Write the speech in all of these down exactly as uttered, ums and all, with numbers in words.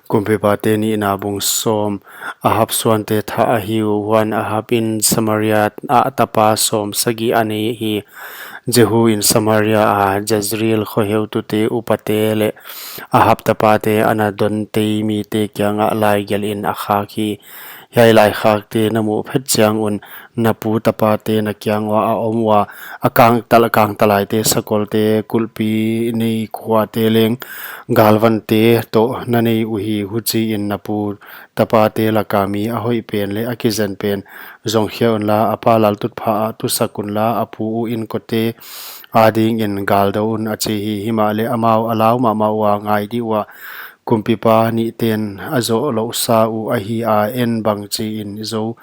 Kumpipate nihna bung sawm. Ahab suante thah ahi uh. Huan Ahab in Samaria ah tapa sawmsagih a nei hi. Jehu in Samaria a Jezreel khoheutute upate leh Ahab tapate ana don tei mite kiangah laigelh in a khak hi. Hiai laikhakte na muh phet chiang un na pu tapate na kiang uah a om ua, a kangtal, a kangtalaite, sakolte, kulhpi nei khuate leng galvante toh na nei uhi. Huchiin na pu tapate laka mi a hoih pen leh a kizen pen zongkhia unla, a pa laltutphah ah tusak unla, a pu uh inkote adingin galdou un, a chi hi. Himahleh amau a lau mahmah ua, ngai dih ua, kumpipa nihten a zoh louhsa uh ahi a, en bangchiin zou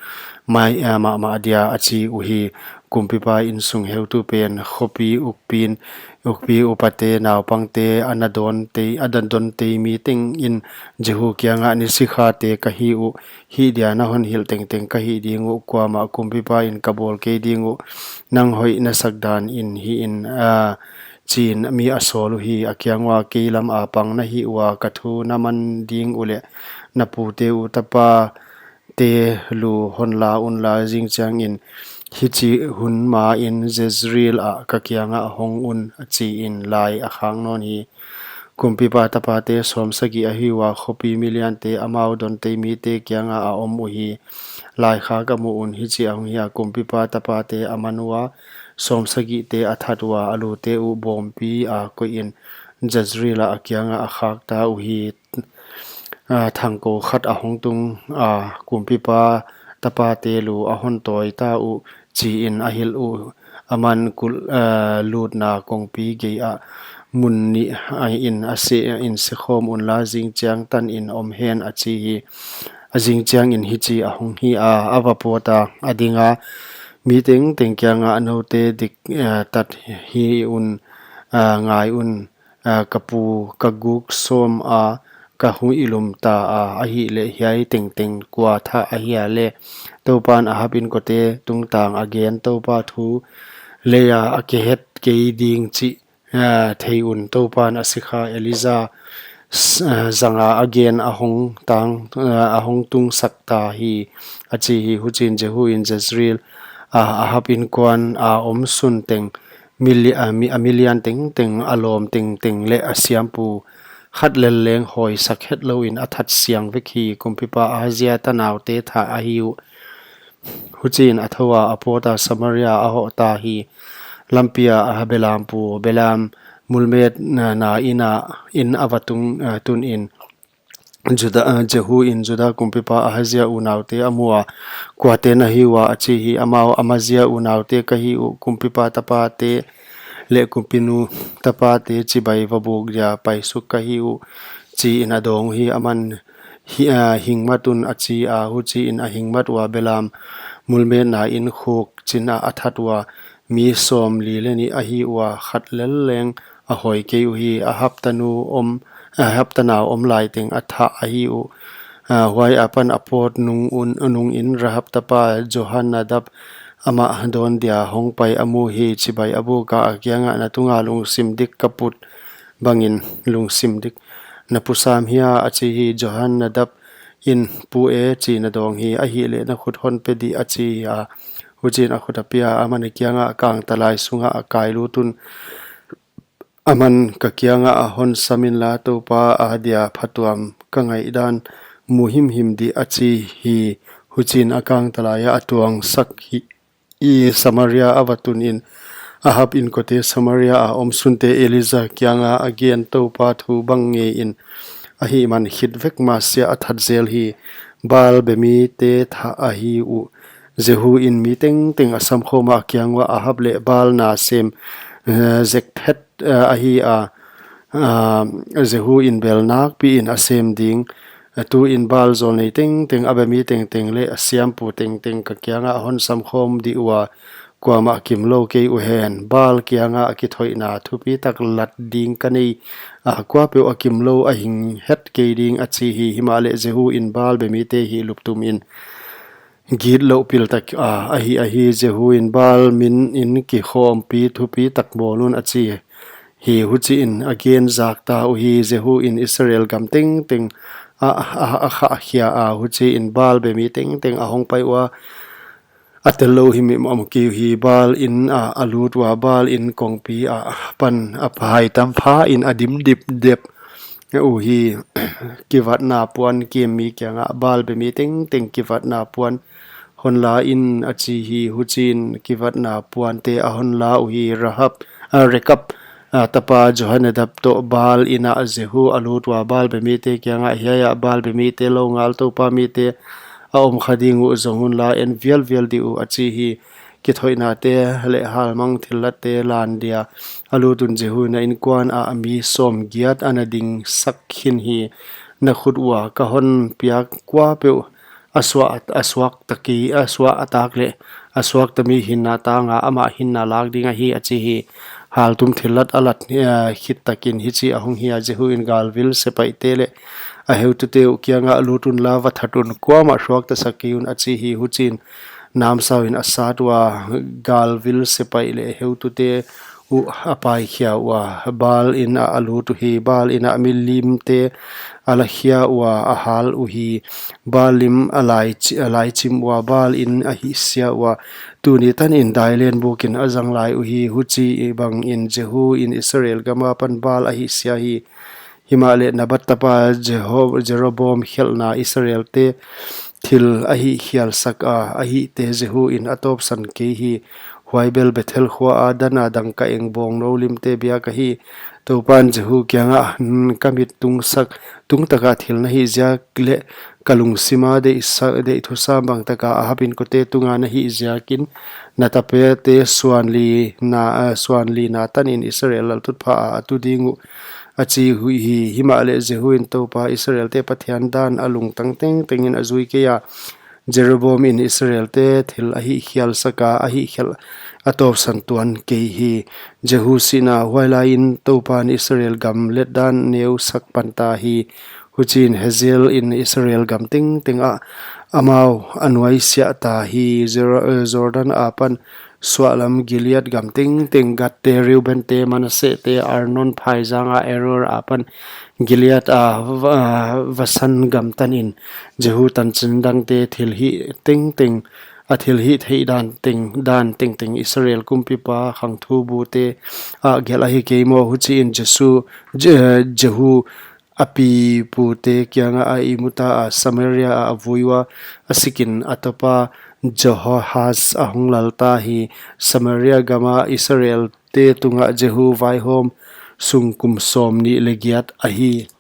mai, eh, mahmah dia, a chi uhi. Kumpipa insung heutu pen, khopi ukpin, ukpi upate, naupangte, ana don tei, ana don tei mi tengin Jehu kiangah, ni sikhate ka hi uh, hih dia na hon hilh tengteng ka hih ding uh, kuamah kumpipa in ka bawl kei ding uh, nang hoih na sak danin hih in, ah, chiin mi a sawl uhi. A kiang ua, kei lam a pang na hih ua, ka thu na man ding uleh na pute uh tapate lu hon la unla, zingchiangin hichi hun main Jezreel ah ka kiangah hong un, a chiin lai a khak nawn hi. Kumpipa tapate sawmsagih ahi ua, khopi miliante, amau don tei mite kiangah a om uhi. Laikhak a muh un hichi a hong hi a, kumpipa tapate a man ua, sawmsagihte a that ua, a lute uh bawmpi a koihin Jezreel ah a kiangah a khakta uhi. Ah, thangkou khat a hong tung a, kumpipa tapate lu a hon tawita uh, chiin a hilh uh. Aman kulh, ah, lutna kongpi gei ah mun nih, ah, in a se, in sekhawm unla, zingchiang tanin om hen, a chi hi. A zingchiangin hichi a hong hi a, a va pawta, a dinga, mi tengteng kiangah, noute dik, ah, tat hi un, ah, ngai un, ah, ka pu, ka guk sawm a, ka huih lum ta a, ahihleh hiai tengteng kua thah ahia leh? Toupan Ahab inkote tungtang a gen Toupa thu leia a kihet kei ding chih, ah, thei un. Toupan a sikha Elija s-, ah, zanga a gen a hong tang, ah, a hong tungsak ta hi, a chi hi. Huchiin Jehu in Jezreel ah Ahab inkuan a om sun teng, mili-, ah, mi, a milian tengteng, a lawm tengteng leh a siampu khat lel leng hawisak hetlouin a that siang vek hi. Kumpipa Ahazia tanaute thah ahi uh. Huchiin a thou a, a pawta, Samaria a hohta hi. Lampia a belampu, belam mulmetna, na in a, in a va tung, ah, tunin, Juda, ah, Jehu in Juda kumpipa Ahazia unaute a mu a, kuate na hi ua, a chi hi. Amau, Amazia unaute ka hi uh, kumpipa tapate leh kumpinu tapate chibai va buk dia paisuk ka hi uh, chiin a dawng hi. Aman hi, ah, hingmat un, a chi a. Huchiin a hingmat ua, belam mulmetna in khuk chin ah a that ua, mi sawmli leh nih ahi ua, khat lel leng a hawi kei uhi. Ahab tanu om, Ahab tanau om lai teng a thah ahi uh. Ah, huai apan a pawt nung un, nungin Rahab tapa Jehonadab amah dawn dia hong pai a mu hi. Chibai a buk a, a kiangah, na tunga lungsim dik ka put bangin lungsim dik na pu sam hia, a chi hi. Jehonadab in, pu e, chiin a dawng hi. Ahihleh na khut hon pe dih, a chi hi a. Huchiin a khut a pia, aman a kiangah, kangtalai sungah a kailut un. Aman, ka kiangah a hon sam inla, Toupa adia phatuam ka ngaihdan mu himhim dih, a chi hi. Huchiin a kangtalai ah a tuangsak hi. I Samaria a va tunin, Ahab inkote Samaria a om sunte Elija kianga a gen Toupa thu bang ngeiin a hihman khit vek masiah a that zel hi. Baal bemite thah ahi uh. Jehu in mi tengteng a samkhawm a, a kiang uah, Ahab leh Baal na sem, eh, zek phet, eh, ahi a, ah, Jehu in bel nakpiin a sem ding. Tuin Baal zawlnei tengteng, a bemi tengteng leh a siampu tengteng ka kiangah a hon samkhawm dih ua, kuamah kimlou kei uhen. Baal kianga a kithoihna thupitak lat ding ka nei a, kuapeuh a kimlou a hing het kei ding, a chi hi. Himahleh Jehu in Baal bemite hihlup tumin, gitlouh piltak a, ahi, ahi, Jehu in Baal minin kikhawmpi thupitak bawl un, a chi hi. Huchiin a gen zakta uhi. Jehu in Israel gam tengteng a, a, a khahkhia a, huchiin Baal bemi tengteng a hongpai ua, a tellou himhim om kei uhi. Baal inn ah a lut ua, Baal inn kongpi apan a phai tamphain a dim dipdep uhi. Kivatna puan kimmi kiangah Baal bemi tengteng kivatna puan honla in, a chi hi. Huchiin kivatna puante a honla uhi. Rahab, a, Rekab, a, tapa Jehonadab toh Baal inn ah Jehu a lut ua, Baal bemite kiangah, Hiai ah Baal bemite lou ngal Toupa mite a om kha ding uh, zong unla, en vialvial dih uh, a chi hi. Kithoihnate leh halmang thillatte lan dia a lut un Jehu in a innkuan ah mi sawmgiat a na dingsak khin hi. Na khut ua ka hon piak kuapeuh a suah, a suakta kei, a suah a tak leh a suakta mi hinna tang a, amah hinna lak ding ahi, a chi hi. Haltum thillat a lat, eh, khit takin hichi a hong hi a, Jehu in galvil sepaihte leh a heutute uh kiangah, Lut unla, va that un, kuamah suakta sak kei un, a chi hi. Huchiin namsau in a sat ua, galvil sepaih leh heutute uh a paikhia ua, Baal inn ah a lut uhi. Baal inn ah milimte a lakhia ua, a hal uhi. Baal lim a lai chi-, a laichim ua, Baal inn a hihsia ua, tuni tanin dailen bukin a zang lai uhi. Huchibangin Jehu in Israel gam apan Baal a hihsia hi. Himahleh Nebat tapa Jeho-, Jeroboam khelhna Israelte thil a hihkhialsak a, ahihte Jehu in a tawpsan kei hi. Huai bel Bethel khua a Dan a dangka eng bawngnou limte biak ahi. Toupan Jehu kiangah, Ka mit tungsak, tungtaka thil na hih ziak leh ka lungsima deihsa-, deih thusam bang taka Ahabin kote tunga na hih ziakin na tapate suanli na, eh, suanli Natan in Israel laltutphah a a tu ding uh, a chi hi. Himahleh Jehu in Toupa Israelte Pathian dan a lungtang tengtengin a zui kei a, Jeroboam in Israelte thil a hihkhialsak a, a hihkhelh a tawpsan tuan kei hi. Jehu sihna. Huailaiin Toupan Israel gam letdan neusak panta hi. Huchiin Hazael in Israel gam tengteng ah amau a nuaisiah ta hi. Jor-, eh, Jordan apan suahlam Gilead gam tengteng, Gadte, Reubente, Manassehte, Arnon phaizang a Aroer apan Gilead a, va-, Basan gam tanin. Jehu tanchin dangte thilhih tengteng, a thilhih theih dan teng, dan tengteng Israel kumpipa khangthubute ah gelh ahi kei maw? Huchiin Jesu, Je-, Jehu a pipute kiangah a imuta a, Samaria ah a vui ua, a sikin a tapa Jehoahaz a hong lalta hi. Samaria gama Israelte tungah Jehu vaihawm sung kum sawmnih leh giat ahi.